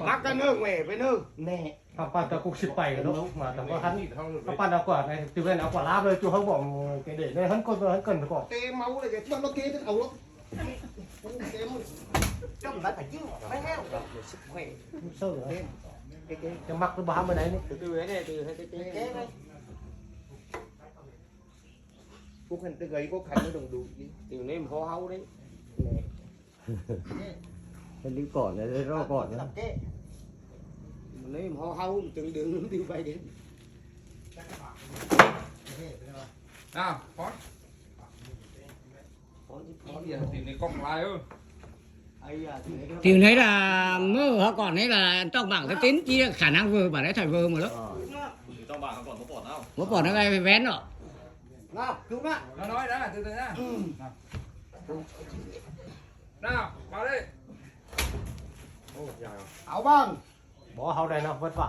ມັກກັນເນີແມ່ໄປເນີແນ່. ເຮົາປັ່ນຕະກຸກຊິໄປເນາະ ມາແຕ່ບໍ່ທັນ. ເຮົາປັ່ນເອົາກວ່າໃນ ຕື່ມແມ່ນເອົາກວ່າລາບເລີຍ ຈຸເຮົາບອກເກເດເລີຍ ຫັ້ນກົນເພິ່ນ ຫັ້ນກົນເພິ່ນກໍ ເຕເມົາເລີຍ ເຕເມົາເອົາລົດ ເຕເມົາ ຈ້ອມໄດ້ປະຈິ້ວໄປແລ້ວ ເຊີ ເອີ ເຕເຕ ຈະມັກຫຼືບໍ່ ມື້ໃດນີ້ ຕື່ມແນ່ ຕື່ມໃຫ້ເຕເຕ ເຕ ປຸກຫັ້ນຕຶກໄວ້ກໍຄັນບໍ່ຕ້ອງດຸອີກ ຕື່ມແນ່ ພໍເຮົາເດ້. ເຮັດດີກ່ອນ ເຮັດລໍກ່ອນນະ ເນມເຮົາເຮົາຈຶ່ງດຶງດິວໄປເດ້. ອ້າວ ປອນ ປອນ ປອນ ຕິດໃນກ້ອງລາຍເອີ ຕິວໃນລະ ມື້ເຮົາກ່ອນໃນລະ ຕ້ອງບັງກະຕິນຈີຂານາງເວີບາດໃດຖອຍເວີໝົດແລ້ວ ຕ້ອງບັງເຮົາກ່ອນ ບໍ່ປອນເອົາ ບໍ່ປອນເອົາໄວ້ແວ່ນເນາະ ລາບຄືມາ ນ້ອຍໆນະ ຕື່ມນະ ອືມ ນະ ມາເລີຍ ໂອ້ ຢ່າ ເອົາບັງ ບໍ່ເຮົາໄດ້ເນາະ ເບິດວ່າ